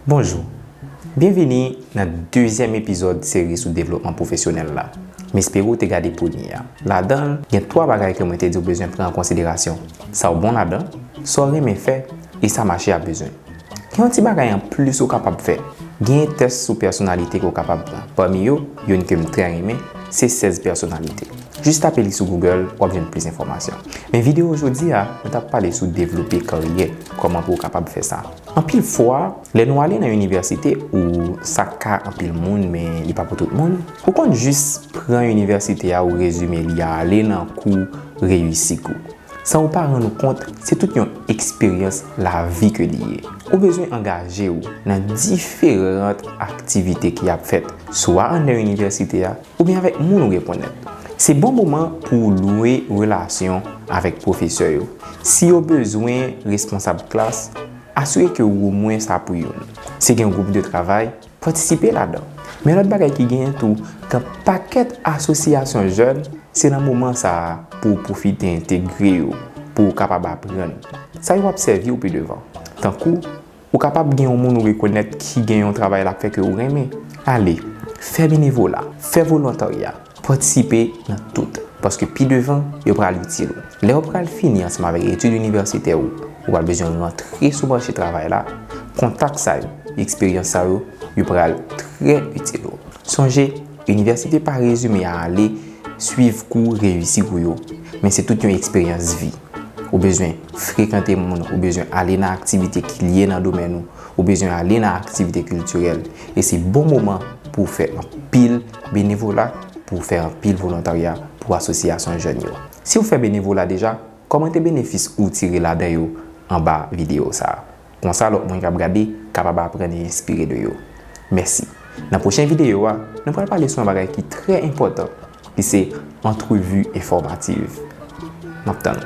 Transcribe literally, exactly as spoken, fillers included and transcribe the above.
Bonjou. Byenvini nan dezyèm epizòd seri sou devlopman pwofesyonèl la. M espere w te gade premye a. Ladan l, gen twa bagay ke mwen te di w bezwen pran an konsiderasyon. Sa w bon ladan, sa w renmen fè, e sa mache a bezwen. Gen yon ti bagay anplis ou kapab fè. Gen tès sou pèsonalite ke w kapab pran. Pami yo, youn ke m trè renmen, se sèz pèsonalite. Jis tape li sou Google, w ap jwenn plis enfòmasyon. Men videyo jodi a, nou t ap pale sou devlope karyè, kòman pou w kapab fè sa. Anpil fwa, lè nou ale nan inivèsite, ou sa ka anpil moun, men li pa pou tout moun, ou konn jis pran inivèsite a, ou rezime li a, ale nan kou, reyisi kou. San ou pa rann ou kont, se tout yon eksperyans lavi ke li ye. Ou bezwen angaje w nan diferan aktivite ki ap fèt, swa anndan inivèsite a, oubyen avèk moun ou rekonèt. Se bon moman pou w lwe relasyon avèk pwofesè yo. Si yo bezwen responsab klas, asire ke w omwen sa pou youn. Si gen yon gwoup de travay, patisipe ladan. Men lòt bagay ki genyen tou, gen pakèt asosyasyon jèn, se nan moman sa a pou w pwofite entegre yo, pou w kapab aprann. Sa yo ap sèvi w pi devan. Tankou, ou kapab gen yon moun ou rekonèt ki gen yon travay l ap fè ke ou renmen. Ale, fè benevola, fè volontarya, patisipe nan tout. Paske pi devan, yo pral itil ou. Lè w pral fini ansanm avèk etid inivèsitè ou, ou pral bezwen rantre sou mache travay la, kontak sa yo, eksperyans sa yo, yo pral trè itil ou. Sonje, inivèsite pa rezime a ale, swiv kou, reyisi kou yo, men se tout yon eksperyans vi. Ou bezwen frekante moun, ou bezwen ale nan aktivite ki lye nan domèn ou, ou bezwen ale nan aktivite kiltirèl. E se bon moman pou w fè anpil benevola, pou w fè anpil volontarya pou asosyasyon jèn yo. Si w fè benevola deja, kòmante benefis ou tire ladan yo anba videyo sa a. Konsa lòt moun k ap gade kapab aprann e enspire de yo. Mèsi. Nan pwochen videyo a, nou pral pale sou yon bagay ki trè enpòtan, ki se antrevi enfòmativ. N ap tann ou.